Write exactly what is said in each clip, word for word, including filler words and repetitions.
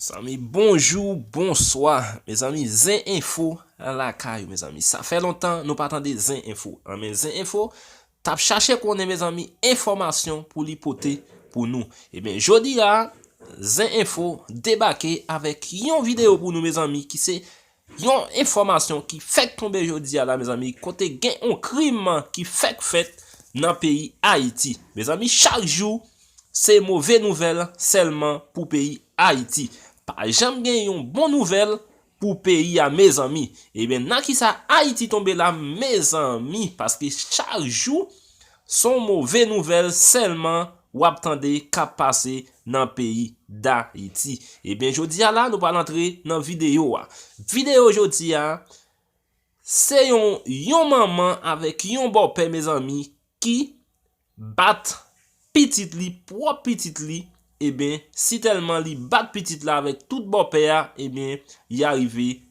Zanmi, bonjou, bonswa. Mezanmi, Zen Enfo lakay ou, mezanmi. Sa fè lontan nou pa tande Zen Enfo. An, men Zen Enfo t ap chache konnen, mezanmi, enfòmasyon pou li pote pou nou. Ebyen, jodi a, Zen Enfo debake avèk yon videyo pou nou, mezanmi, ki se yon enfòmasyon ki fèk tonbe jodi a la, mezanmi, kote gen yon krim ki fèk fèt nan peyi Ayiti. Mezanmi, chak jou, se move nouvèl sèlman pou peyi Ayiti. Pa janm gen yon bon nouvèl pou peyi a, mezanmi. Ebyen, nan kisa Ayiti tonbe la, mezanmi? Paske chak jou, se yon move nouvèl sèlman w ap tande k ap pase nan peyi Dayiti. Ebyen, jodi a la, nou pral antre nan videyo a. Videyo jodi a, se yon, yon manman avèk yon bòpè, mezanmi, ki bat pitit li, pwòp pitit li. Ebyen, si tèlman li bat pitit la avèk tout bòpè a, ebyen, y arive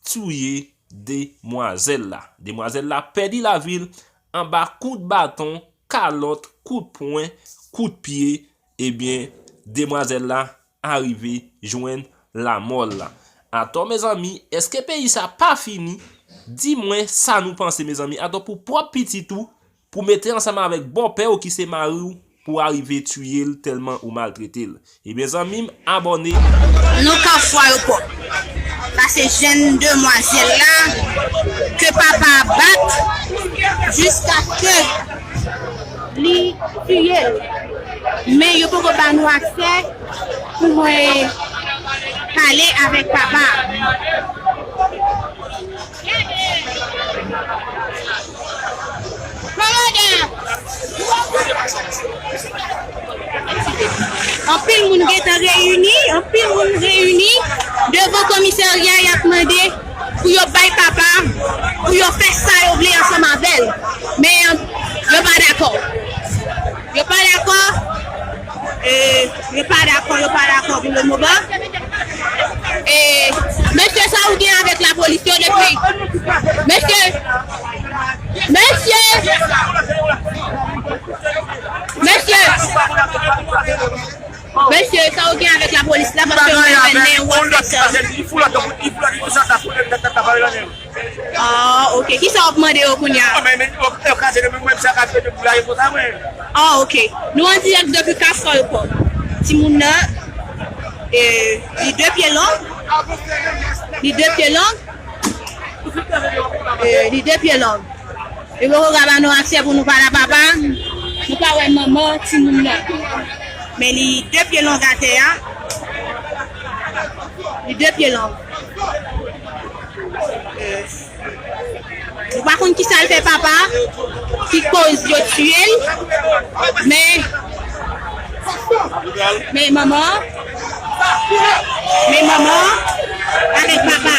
touye demwazèl la. Demwazèl la pèdi lavi l anba kout baton, kalòt, kout pwen, kout pye. Ebyen, demwazèl la arive jwenn lanmò l la. Atò, mezanmi, èske peyi sa pa fini? Di mwen sa nou panse, mezanmi. Atò, pou pwòp pitit ou, pou mete ansanm avèk bòpè w ki se mari w, pou arive tiye l tèlman ou maltrete l. Ebyen, zanmi m, abòne. Nou Kafou Ayopò. Sa se jèn demwazèl la ke papa a bat jiskaske li tiye l. Men yo poko ba nou aksè pou mwen pale avèk papa a. Anpil moun gentan reyini, anpil moun reyini devan komisarya, y ap mande pou yo bay papa, pou yo fè sa yo vle ansanm avè l. Men yo pa dakò. Yo pa dakò. E, yo pa dakò, yo pa dakò pou le moman. E, mesye, sa ou gen avèk lapolis yo depi? Mesye! Mesye! Mesye! Mesye, sa ou gen avèk lapolis la? Paske mwen mennen ou ap fè sa. Ah, ok. Kisa w ap mande yo kounye a? Ah, ok. Nou an dirèk depi Kafou Ayopò. Timoun nan, e, li de pye long. Li de pye long. E, li de pye long. Yo poko ka ba nou aksè pou nou pale a papa. Nou pa wè manman timoun nan. Men li de pye long atè a. Li de pye long. E, nou pa konn kisa l fè papa, ki koz yo tiye l, men, men manman, men manman avèk papa,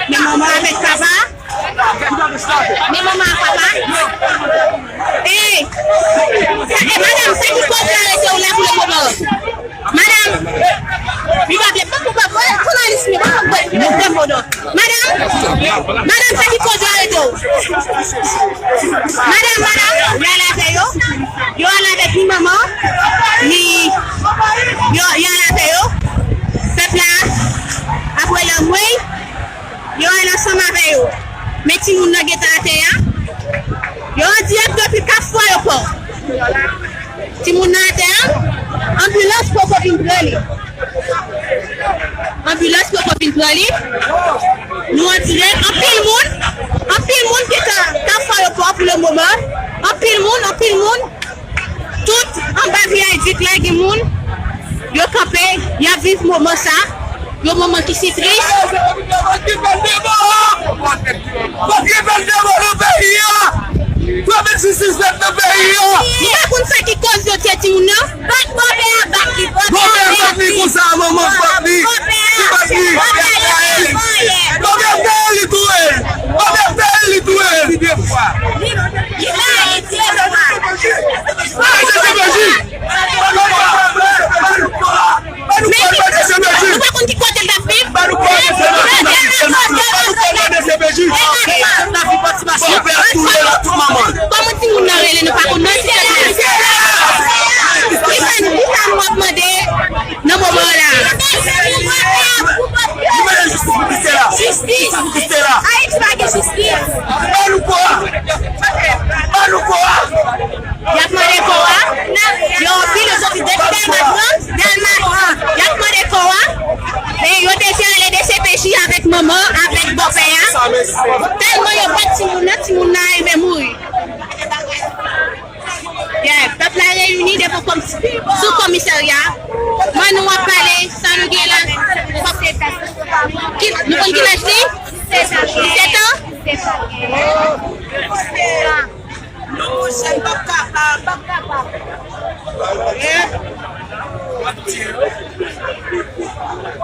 men manman avèk papa, men manman ak papa. E, sa, e, madanm, sa ki koz yo arete w la pou le moman? Madanm, li pa vle, pa pou, pa pou, jounalis, li pa pou, pa pou, pa pou, non. Madanm, madanm, sa ki koz yo arete w? Madanm, madanm, yo al avè yo, yo al avèk ni manman, ni, yo, yo al avè yo. Pèp la ap rele anmwey, yo al ansanm avè yo. Men timoun nan gentan atè a. Yo an dirèk depi Kafou Ayopò. Timoun nan atè a, anbilans poko vin pran li. Anbilans poko vin pran li. Nou an dirèk, anpil moun, anpil moun ki ta, ta fè yo pè pou le moman. Anpil moun, anpil moun. Tout anba viyadik la gen moun. Yo kanpe, y ap viv moman sa. Yon moman ki si tris. Fòk gen bèl devan nan peyi a. Fòk gen jistis nèt nan peyi a. Nou pa konn sa ki koz yo tiye timoun nan. Bat bòpè a, bat li, bòpè a, bat li konsa, manman, bat li. Bat li. Bòpè a, bòpè a, li touye. Bòpè a, li touye. Li, li touye. Li, li touye. Ba nou kòd, ba nou kòd, ba nou kòd. Nou pa konn ki kote l t ap viv. Ba nou kòd, ba nou kòd, ba nou kòd. Kòman timoun nan rele, nou pa konn non, si se la. Kisa, kisa nou ap mande nan moman la? Ki, nou konn ki laj li? Disèt an. Disèt an? Non, monchè, m p ap kapab.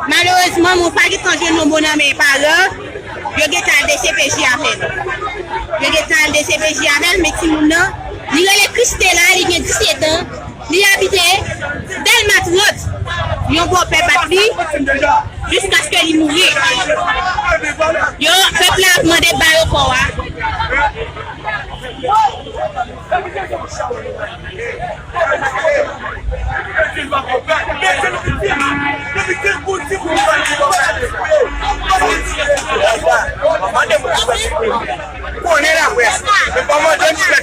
Malerezman, mwen pa gentan jwenn yon mo nan men paran. Yo gentan al D C P J avè l. Yo gentan al D C P J avè l, men timoun nan, li rele Christela, li gen disèt an. Li abite Dèlma trant. Yon bòpè bat li jiskaske li mouri. Yo, pèp la ap mande ba yo kò a. Konnen laprès, men pa mande m fè.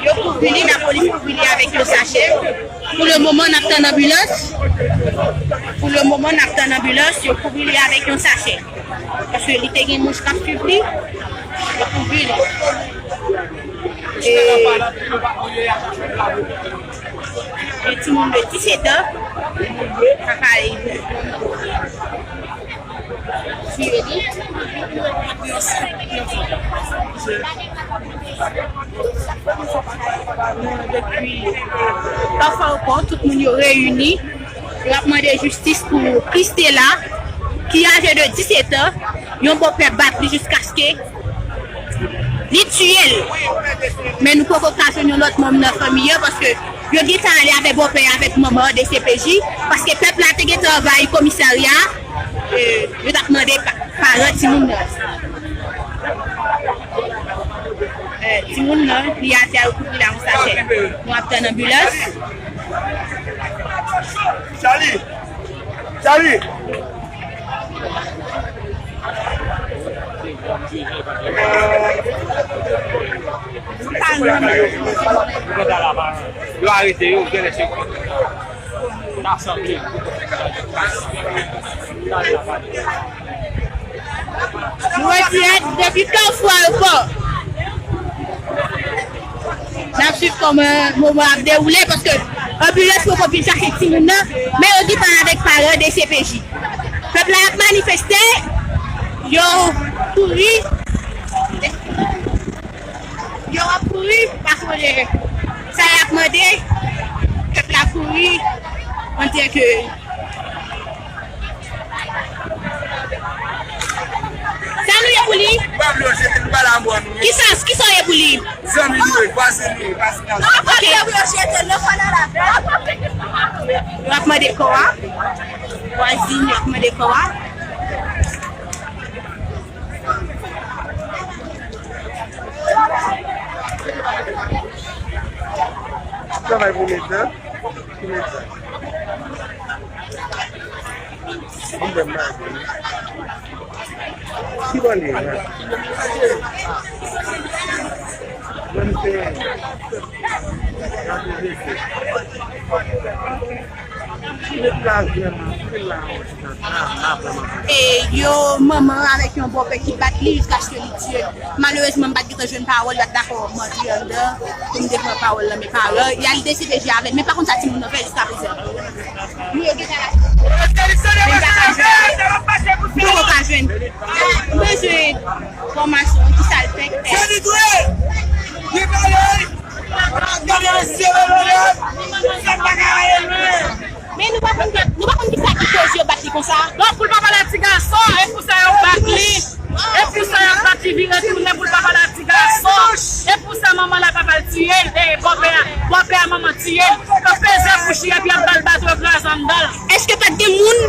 Yo kouvri li, lapolis kouvri li avèk yon sachè. Pou le moman, n ap tann anbilans. Pou le moman, n ap tann anbilans, yo kouvri li avèk yon sachè. Paske li te gen moun k ap swiv li, yo kouvri li. E, e timoun de disèt an, papa li. Tiye li. Depi, pafwa ankò, tout moun yo reyini. Yo ap mande jistis pou Christela, ki aje de disèt an. Yon bòpè bat li jiskaske li tiye l. Men nou poko ka jwenn yon lòt manm nan fanmi an, paske yo gentan ale avè bòpè a, avèk manman an, D C P J, paske pèp la te gentan anvayi komisarya a, e, yo t ap mande pa-, paran timoun nan. E, timoun nan, li atè a, yo kouvri l ak yon sachè. Nou ap tann anbilans. Charlie! Charlie! Yo arete yo, genlè se ta sanble. Nou an dirèk depi Kafou Ayewopò. N ap swiv kòman moman ap dewoule, paske anbilans poko vin chache timoun nan, men yo gentan avèk paran D C P J. Pèp la ap manifeste, yo kouri, yo ap kouri, pa sonje sa y ap mande, pèp la kouri, antanke Sa nou ye pou li? Pa vle yo jete nou, pa la mò nou ye. Kisa, kisa w ye pou li? Zanmi nou ye, vwazen nou ye, vwazinaj nou. Ok. Yo ap mande kò a. Vwazin, yo ap mande kò a. Travay pou mete. Ki bò l ye la? Ban m fè. Ki ret la vrèman, ki la vrèman. E yo manman avèk yon bòpè ki bat li jiskaske li tiye. Malerezman, m pa t gentan jwenn pawòl, yo pa t dakò m antre anndan pou m te pran pawòl nan men paran. Y al D C P J avè l, men pa konn sa timoun nan fè jiskaprezan. Nou yo gentan la. Men m pa ka jwenn. M poko ka jwenn. M bezwen enfòmasyon, kisa l fèk fè. Men nou pa konn, nou pa konn kisa ki koz yo bat li konsa. Donk, pou l pa pale ak ti gason, e pou sa yo bat li. E pou sa yo bat li vire tounen pou l pa pale ak ti gason. E pou sa manman l ak papa l tiye l, e bòpè a, bòpè a manman tiye l. Yo peze bouch li epi y ap ba l baton, yo kraze anndan l. Èske pa t gen moun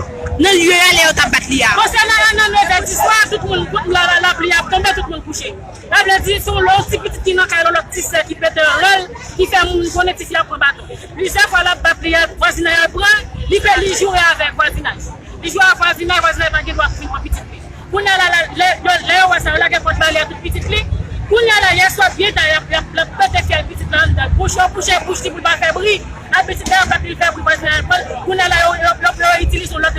nan lye a lè yo t ap bat li a? Konsènan anndan, nèf è di swa, tout moun, tout la, la, lapli ap tonbe, tout moun kouche. Sa vle di, se yon lòt ti pitit ki nan kay, yon lòt ti sè ki pete rèl, ki fè moun konnen tifi a pran baton. Plizyè fwa l ap bat li a, vwazinay al pran, li fè li joure avèk vwazinay. Li joure avèk vwazinay, vwazinay pa gen dwa pou vin pran pitit li. Kounye a la, la, lè, lè, lè yo wè sa, yo lage pòt ba li a tout pitit li. Kounye a la, yèswa byen ta, y ap, y ap, y ap pete fyèl pitit la anndan. Bouch yo bouche bouch li pou l pa fè bri. A pitit la, yo bat li, l fè bri, vwazinay al pran l. Kounye a la, yo, yo, yo, yo itilize yon lòt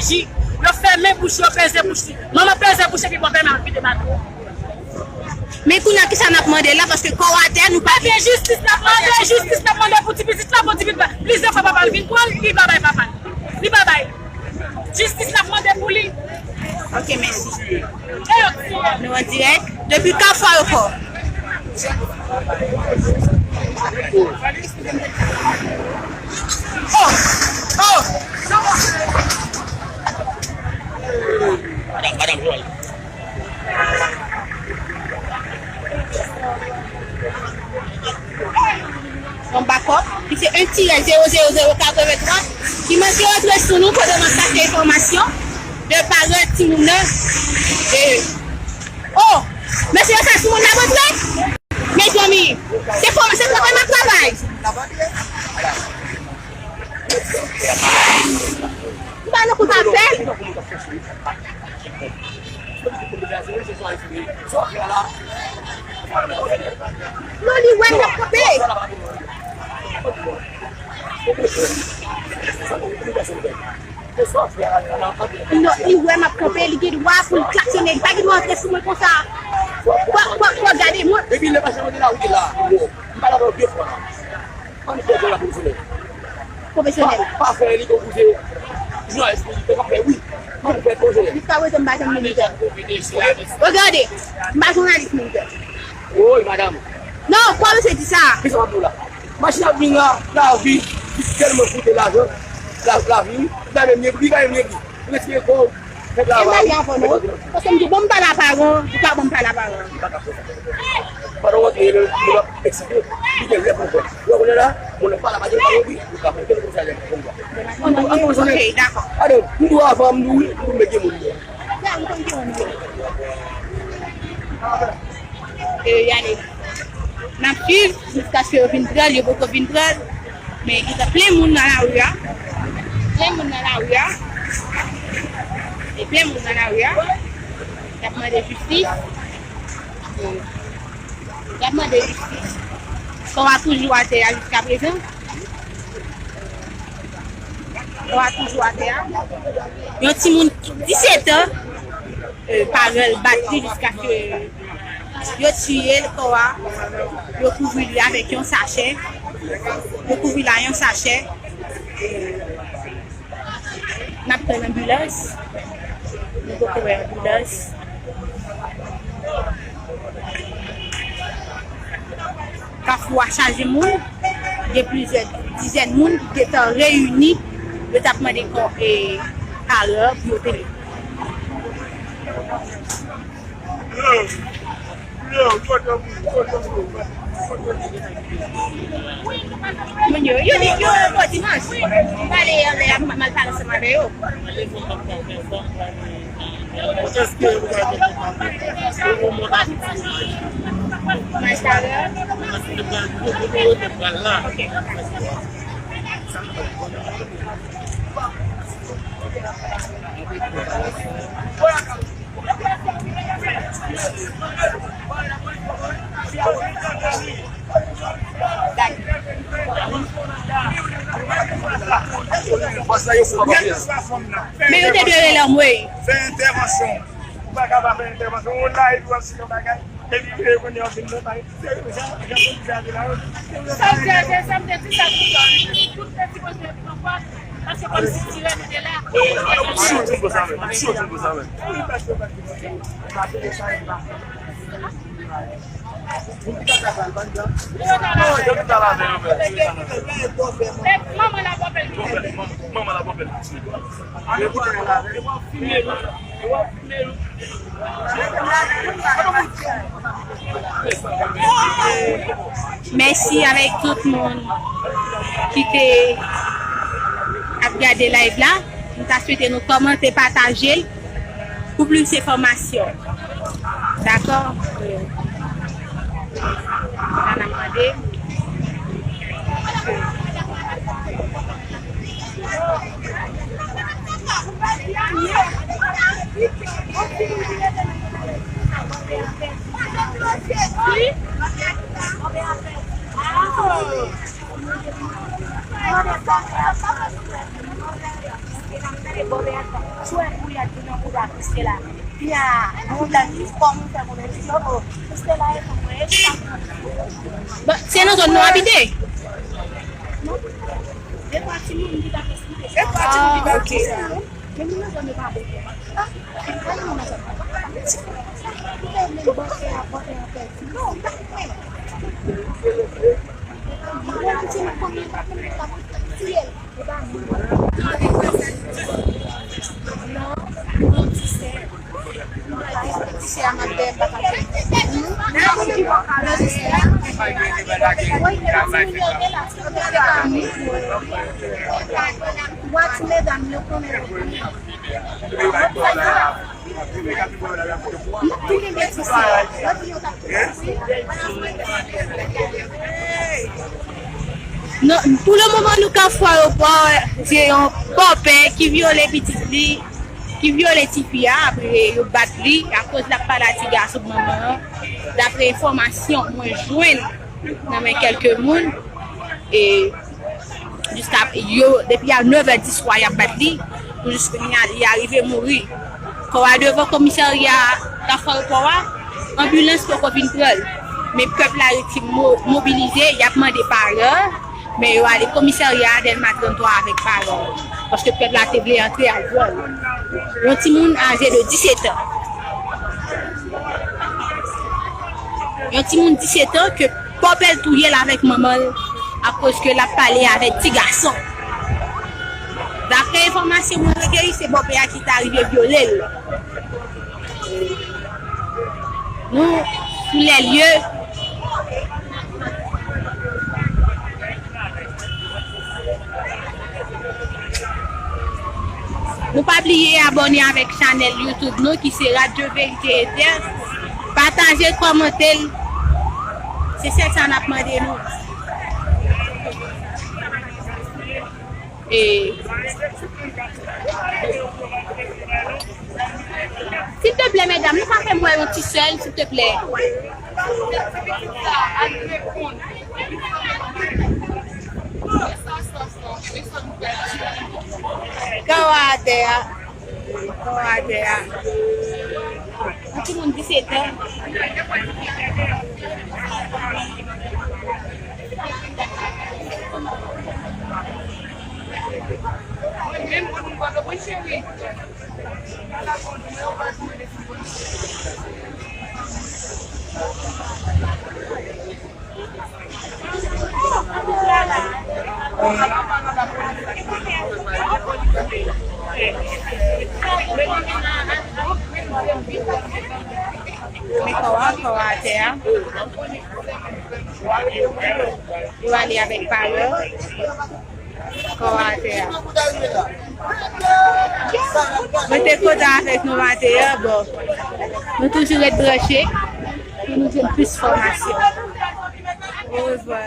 Ji, yo fèmen bouch, yo peze bouch li. Manman peze bouch epi bò pèmen ap vide bato. Men kounye a, kisa n ap mande la? Paske kò w atè, nou pa gen jistis, n ap mande jistis, n ap mande pou ti pitit la, pou ti pitit la. Plizyè fwa papa l vin pran l, li pa bay papa l. Li pa bay. Jistis n ap mande pou li. Ok, mèsi. E yo tiye. Nou an dirèk depi Kafou Ayewopò. Oh! Oh! Madanm, madanm, yon bakòp ki se en tirè zewo zewo zewo katrevenntwa ki manke rantre sou nou pandan n ap chache enfòmasyon de paran timoun nan. E, oh! Mesye yo fè timoun nan rantre? Mezanmi, se fò, se travay m ap travay. M pa nan kout apèl. Non, li wè m ap kanpe. Non, li wè m ap kanpe, li gen dwa pou l klaksonnen, li pa gen dwa antre sou mwen konsa. Fò, fò, fò gade mwen. Epi lè machin monte la, ou te la. M pa la de fwa la. Ann fè travay pwofesyonèl. Pwofesyonèl. Pa, pa fè li tankou se jounalis militè k ap fè, wi. Ann fè pwofesyonèl. Jiskaprezan, m pa janm militè. Regade, m pa jounalis militè. Woy, madanm. Non, kwa misye di sa? Kisa w ap di w la? Machin ap vin la, lavi, tèlman koute lajan, la, lavi, li pa menm repli, li pa menm repli. Ou respire kò w. E m pale avè w non. Paske m di, bon, m pale a paran, ou pa bon, m pale a paran. Pandan w antre, moun ap eksite, li gen lè pou l fè. Ou konnen la, moun ap pale a paran, pa konpri, ou ka fè kèlkeswa lè pou l fè. Ok, dakò. Gade, m di w avan, m di w wi, m di w mete moun. Ya, m konn ki moun yo. E, y ale. N ap swiv jiskaske yo vin pran l, yo poko vin pran l. Men gentan plen moun nan lari a. Plen moun nan lari a. E plen moun nan lari a. Y ap mande jistis. E y ap mande jistis. Kò a toujou atè a jiskaprezan. Kò a toujou atè a. Yon timoun disèt an, e, paran l bat li jiskaske yo tiye l, kò a, yo kouvri li avèk yon sachè. Yo kouvri l a yon sachè. N ap tann anbilans. Nou poko wè anbilans. Kafou a chaje moun. Gen plizyè dizèn moun ki gentan reyini. Yo t ap mande kò, e, paran pou yo te Moun yo, yo di yo bon dimanch. M pale anlè a, m al pale ansanm avè yo. Mach talè. Ok. Men yo te dwe rele anmwey. Fè entèvansyon. Ou pa ka pa fè entèvansyon. Ou la epi w ap site yon bagay. Epi, e, kounye a, w ap vin nan bagay. Se jan, jan polis la di la, wi. Sa m te, se sa m te di, sa tout, tout peti kote yo te pran pòz, paske kòmsi tirè nou te la. M si w di m konsa menm, m si w di m konsa menm. Wi, paske, paske, paske, paske, paske, Manman la bòpè l. Manman la bòpè l. Mèsi avèk tout moun ki te ap gade live la. M ta swete nou kòmante, pataje l pou plis enfòmasyon. Dakò? Sa n ap mande. Bon, men atann, sou wè pou y al vin nan bouda Kristela. Pi a, bon, dan li, kòman fè moun di, oh, oh, Kristela e fanm mwen, e sa. Bon, se nan zòn nou abite? Non. De twa timoun ki t ap esplike sa. De twa timoun ki t ap di sa. Men nou nan zòn nou pa bon. Ah, men nou nan zòn nou pa bon. Ou te vle bòkè a bòkè an pèdi. Non, pa vre. Mwen di nou konbyen pa konbyen pa mwen tiye l. Non, pou le moman, nou ka fè yo pran, se yon bòpè ki vyole pitit li, ki vyole tifi a, apre yo bat li, akoz l ap pale a ti gason manman an, dapre enfòmasyon mwen jwenn nan men kèlke moun, e jiska yo, depi a nèv è di swa, y ap bat li, pou jis kounye a, li arive mouri. Kò a devan komisarya Kafou Pò a, anbilans poko vin pran l. Men pèp la rete mo-, mobilize, y ap mande paran, men yo ale komisarya Dèlma trannntwa avèk paran, paske pèp la te vle antre ak vòl. Yon timoun aje de disèt an. Yon timoun disèt an ke pòpè l touye l avèk manman l akoz ke l ap pale avèk ti gason. Daprè enfòmasyon mwen rekeyi, se bòpè a ki ta rive vyole l. Nou sou lè lye. Nou pa bliye abòne avèk chanèl YouTube nou ki se Radyo Verite Etè. Pataje, kòmante l. Se sèl sa n ap mande nou. E, silteplè, medam, nou ka fè m wè yon ti sè l, silteplè. Kò a atè a. Kò a atè a. Yon timoun disèt an. Men kò a, kò a atè a. Yo ale avèk paran. Kò a atè a. Mwen te kontan avèk nou maten an, bon. Nou toujou ret branche pou nou jwenn plis enfòmasyon. Orevwa.